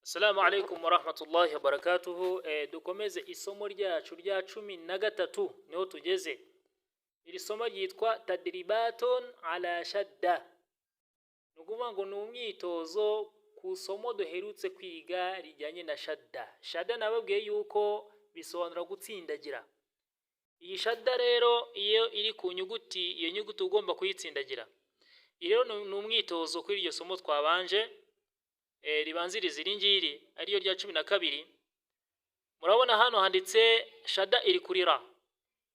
Assalamu alaikum warahmatullahi wabarakatuhu. Dukomeze isomo ryacu rya 13, niho tugeze. Iri somo ryitwa tadribatun ala shadda, ni ukuvuga ngo ni umwitozo ku somo duherutse kwiga rijyanye na shadda. Shadda nababwiye yuko bisobanura gutsindagira. Iyi shadda rero iyo iri ku nyuguti, iyo nyuguti ugomba kuyitsindagira. Iri rero ni umwitozo kuri iryo somo twabanje ribanziriza iri ngiri, ariyo rya 12. Murabona hano handitse shadda iri kuri ra,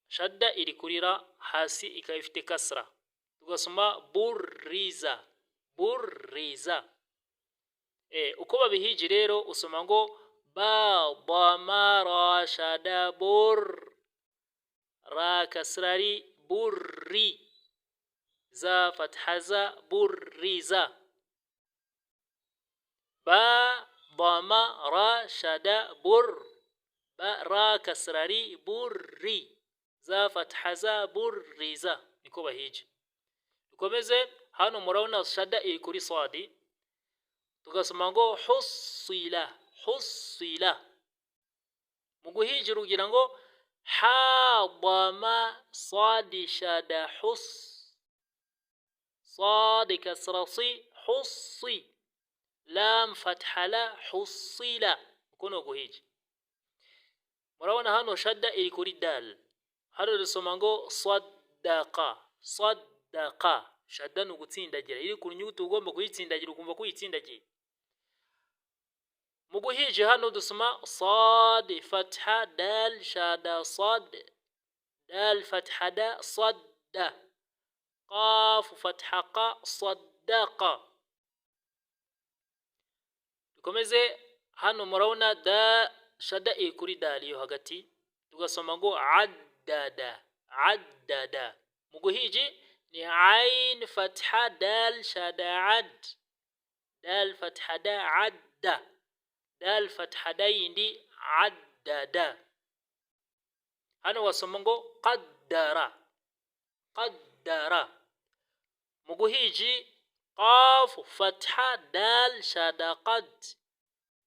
shadda iri kuri ra, hasi ikaba ifite kasra, tugasoma burriza, burriza. Uko babihiji rero usoma ngo ba dama ra shada bur ra kasra ri burri za fatha za burriza, ba dama ra shada bur ba ra kasra ri burri za fatha za burriza, niko bahije. Dukomeze, hano murabona shadda iri kuri swadi, tugasoma ngo husila, husila. Mu guhijira ugira ngo ha dama sadi shada hus sadi kasra si husi lam fatha la husila, uko ni uguhija. Murabona hano shadda iri kuri dal, hano dusoma ngo sadaqa, sadaqa. Shadda ni ugutsindagira, iri ku nyuguti ugomba kuyitsindagira ukumva ko uyitsindagiye. Mu guhija hano dusoma sad fatha dal shada sad dal fatha da sadda qaf fatha qa saddaqa. Dukomeze, hano murabona da shadda iri kuri dal yo hagati, tugasoma ngo addada, addada. Mu guhiji ni ain fatha dal shada ad dal fatha da adda dal fatha da yindi addada. Hano wasoma ngo qaddara, qaddara. Mu guhiji qaf fatha dal shada qad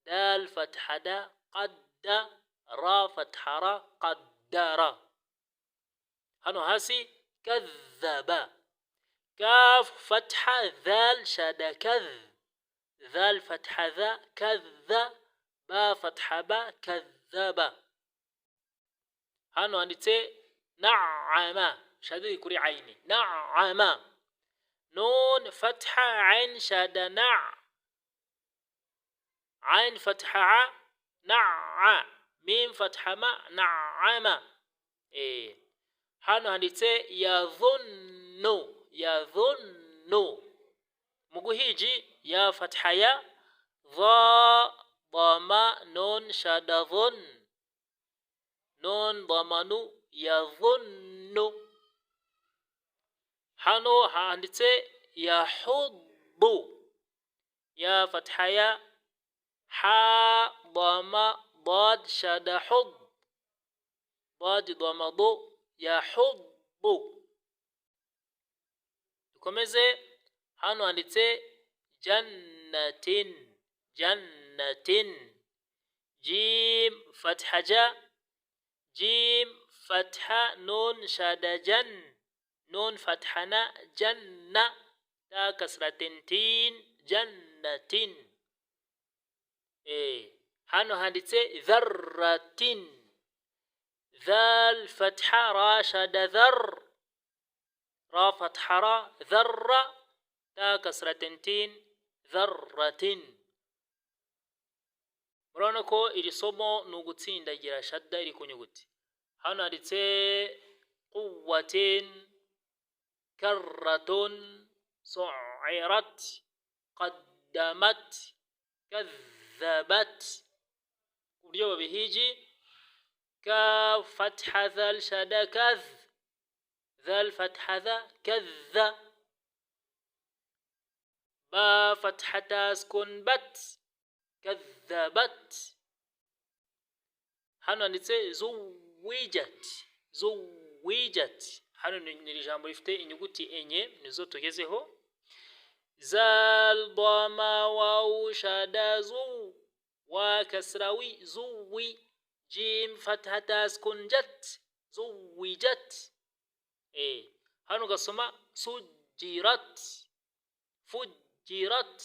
dal fatha da qadda ra fatha ra qaddara. Hano hasi kadhaba, kaf fatha dhal shada kadh dhal fatha dha kadha ba fatha ba kadhaba. Hano handitse na'ama, shada iri kuri aini, na'ama. Nun fatha ain shada na ain fatha a na'a mim fatha ma na'ama. Hano handitse yadhunnu, yadhunnu. Mu guhiji ya fatha ya dha dama nun shada dhun nun damanu yadhunnu. Hano handitse yahuddu, ya fatha ya ha dama dad shada hud dad dama du yahuddu. Dukomeze, hano handitse jannatin, jannatin. Jim fatha ja jim fatha nun shada jan nun fatha na janna ta kasratin tin jannatin. Hano handitse dharratin, dhal fatha ra shada dhar ra fatha ra dharra ta kasratin tin dharratin. Murabona ko iri somo ni ugutsindagira shadda iri ku nyuguti. Hano handitse quwwatin, karratun, su'irat, qaddamat, kadhabat. Uburyo babihiji ka fatha dhal shada kadh dhal fatha dha kadha ba fatha ta sukun bat kadhabat. Hano handitse zuwijat, zuwijat. Hano ni ijambo rifite inyuguti enye nizo tugezeho. Zal dama wawu shada zu Wa kasra wi, zuwi. Jim fatha ta sukun jat, zuwijat. Hano ugasoma sujirat, fujirat,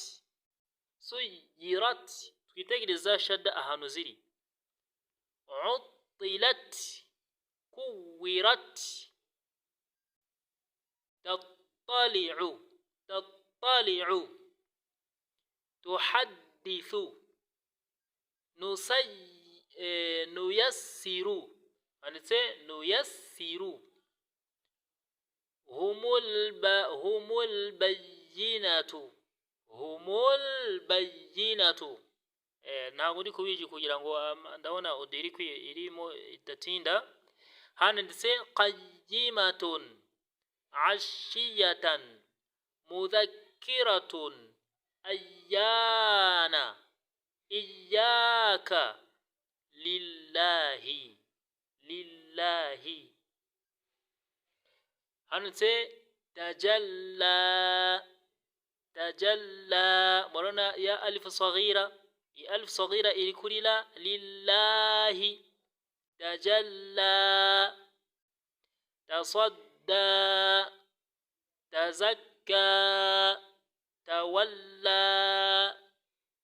suyirat. Twitegereza shadda ahantu ziri. Utilat, kuwirat, tattali'u, tattali'u, tuhaddithu, nusay, nuyassiru, handitse nuyassiru, humul bayyinatu, humul bayyinatu. Ntabwo ndi kubiji kugira ngo ndabona audio iri irimo idatinda. Hano ndetse qayyimatun, ashiyatan, mudhakkiratun, ayyana, iyyaka, lillahi, lillahi. Hano ndetse tajalla, tajalla. Murabona ya alifu saghira, iyi alifu saghira iri kuri la, lillahi, tajalla, tasadda, tazakka, tawalla,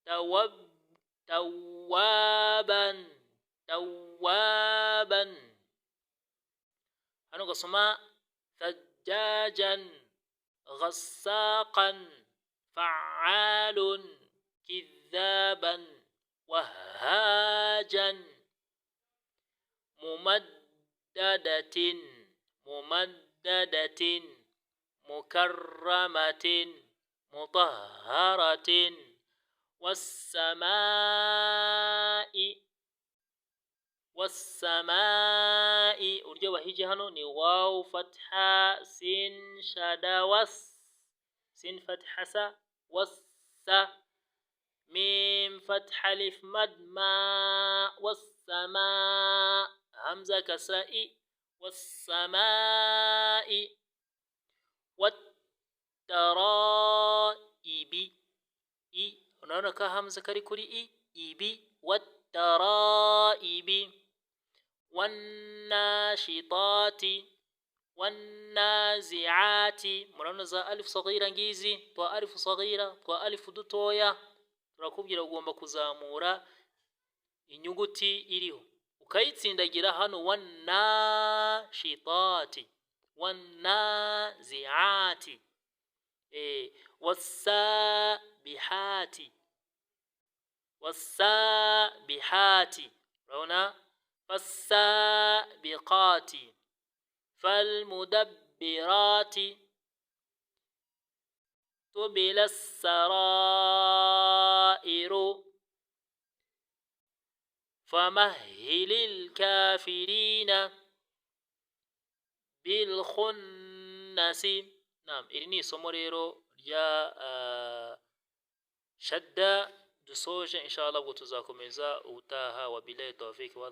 tawab, tawaban, tawaban. Hano ugasoma thajjajan, ghassaqan, fa'alun, kidhaban, wahajan, mumaddadatin, mumaddadatin, mukarramatin, mutahharatin, wassamai, wassamai. Uburyo bahije hano ni wawu fatha sin shada was, sin fatha sa, wassa, mim fatha alif mad ma, wassama, hamza kasra i, wassamai, wattaraibi, i, urabona ka hamza kari kuri i, ibi, wattaraibi, wannashitati, wannaziati. Murabona za alifu saghira ngizi, twa alifu saghira, twa alifu dutoya. Turakubwira ugomba kuzamura inyuguti iriho ukayitsindagira hano, wannashitati, wannaziati, wassabihati, wassabihati. Urabona fassabiqati, falmudabbirati, tubila ssarairu, famahhilil kafirina bilkhunnasi. Naam, iri ni isomo rero rya shadda dusoje. Inshallah ubwo tuzakomeza ubutaha. Wabillahi tawfik wa.